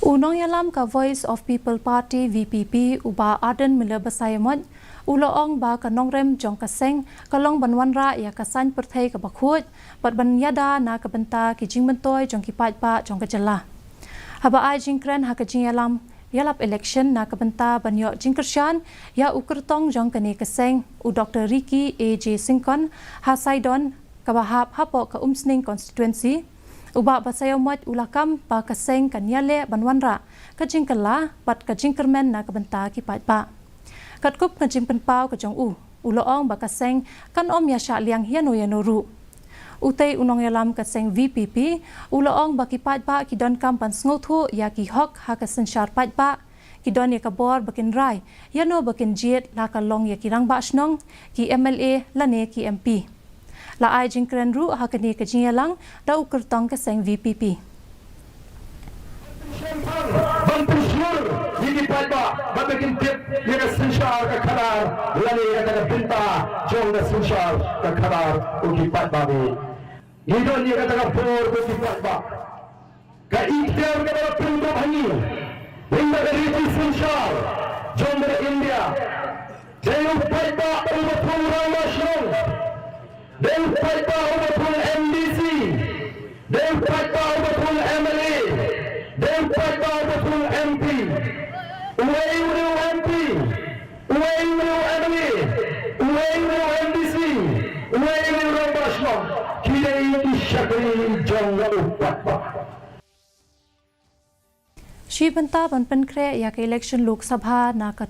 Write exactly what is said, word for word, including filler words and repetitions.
U nongïalam ka Voice of People Party, V P P, u Bah Ardent Miller Basaiawmoit, u la ong ba ka nongrim jong ka seng ka long ban wanrah ïa ka saiñ pyrthei kaba khuid bad ban ïada na ka bynta ki jingmyntoi jong ki paidbah jong ka jylla. Haba ai jingkren ha ka jingïalam ïalap election na ka bynta ban ïoh jingkyrshan ïa u kyrtong jong kane ka seng, u Doktor Ricky A J Syngkon, ha Saidon, kaba hap hapoh ka Umsning constituency, u Bah Basaiawmoit u la kam ba ka seng kan ïaleh ban wanrah ka jingkylla bad ka jingkyrmen na ka bynta ki paidbah. Katkum ka jingpynpaw ka jong u, u la ong ba ka seng kan ym ïashah liang ïano ïano ruh. Utei u nongïalam ka seng V P P u la ong ba ki paidbah ki donkam ban sngewthuh ïa ki hok ha ka synshar paidbah, ki don ïa ka bor ba kin rai ïano ba kin jied, la ka long ïa ki rangbah shnong, ki M L A lane ki M P. La ai jingkren ruh ha kane ka jingïalang da u kyrtong ka seng V P P. Ban pynshlur ïa ki paidbah ba kin tip ïa ka synshar ka khadar lane ïa ka bynta jong ka synshar ka khadar u ki paidbah. Ngi don ïa ka por u ki paidbah. Ka ikhtiar kaba la pynkup ha ngi lyngba ka riti synshar jong ka India. Dei u paidbah uba thung rangbah shnong. Dei u paidbah uba thung M D C. Dei u paidbah uba thung M L A. Dei u paidbah uba thung M P. Uwei uwei u M P, uwei uwei u M L A, uwei uwei u M D C, uwei uwei u rangbah shnong, ki dei ki shakri jong u paidbah. Shi bynta ban pynkhreh ïa ka election Lok Sabha na ka